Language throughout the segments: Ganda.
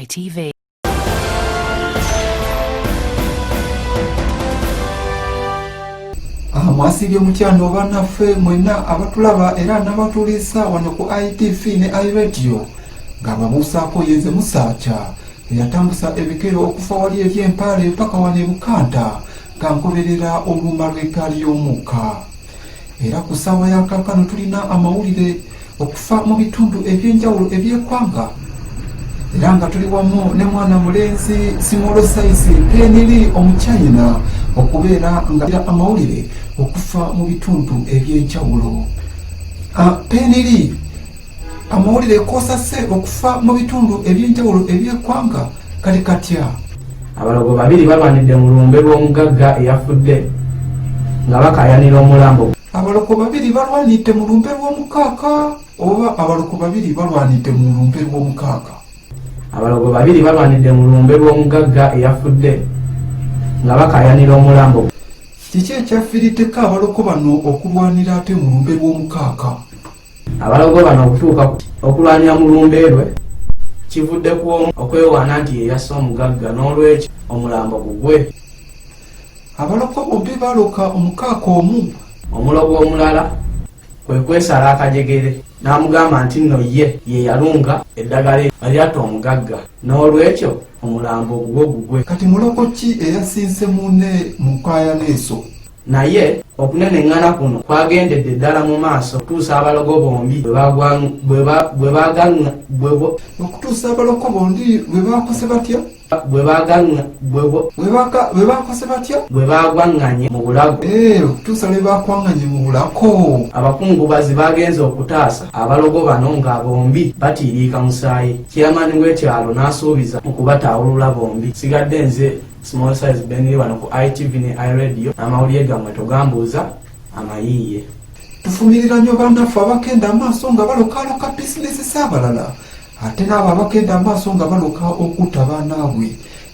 ITV. Ah, mwasiibye mutyano bannaffe mwenna abatulaba era n'abatuliisa wano ku ITV ne iRadio ng'ababuusaako yenze Musaakya eyatambusa ebikere okuva wali eri empaale paka wano e Bukanta nga nkoberera olumba lw'eggaali y'omukka. Era ku ssaawa ya kaakano tulina amawulire okufa mu bitundu eby'enjawulo eby'eggwanga era nga tuli wamu ne mwana mulenzi simolo sayizi peniri omuchina okubeera nga amawulire okufa mu bitundu eby'enjawulo. Ah, peniri amawulire kosase okufa mu bitundu eby'enjawulo eby'eggwanga kali katya? Abalogo babiri balwanidde mu lumbe lw'omugagga eyafudde nga bakaayanira omulambo. Abaloko babiri balwanidde mu lumbe lw'omukaaka oba abaloko babiri balwanidde mu lumbe lw'omukaaka? Abalogo babiri balwanidde mu lumbe lw'omugagga eyafudde nga bakaayanira omulambo. Kiki ekyafiiriddeko abaloko bano okulwanira ate mu lumbe lw'omukaaka? Abalogo bano okutuuka okulwanira mu lumbe lwe kivudde ku omu okwewaana nti ye yasse omugagga n'olwekyo omulambo gugwe. Abaloko bombi baloka omukaaka omu. Omulogo omulala kwe kwesala akajegere n'amugamba nti nno ye ye yalunga eddagala eryatta omugagga n'olwekyo omulambo gugwo gugwe. Kati mulogo ki eyasinze munne mu nkaayana ezo? Naye okuneneŋŋana kuno kwagendedde ddala mu maaso okutuusa abalogo bombi bwe Okutuusa abaloko bombi bwe baakoze batya? Bwe Bwe baakoze batya? Bwe baagwaŋŋanye mu bulago. Eh, okutuusa lwe baakwaŋŋanye mu bulago. Abakungubazi baagenze okutaasa abalogo bano nga bombi batiiriika musaayi. Chairman w'ekyalo n'asuubiza okubataawulula bombi. Sigadde nze Small Size Benny wano ku ITV ne iRadio n'amawulire gammwe togambuuza amayiiye. Tufumirira nnyo bannaffe abagenda amaaso nga balokaaloka bizinesi z'abalala ate n'abo abagenda amaaso nga baloka okutta baanaabwe.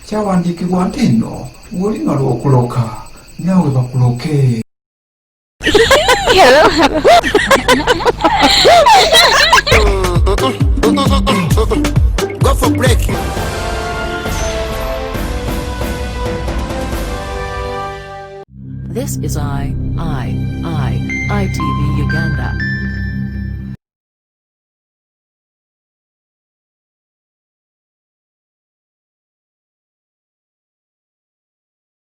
Kyawandiikibwa nti nno bw'olimala okuloka naawe bakuloke. Hello. Go for break. This is I, I, I, ITV Uganda.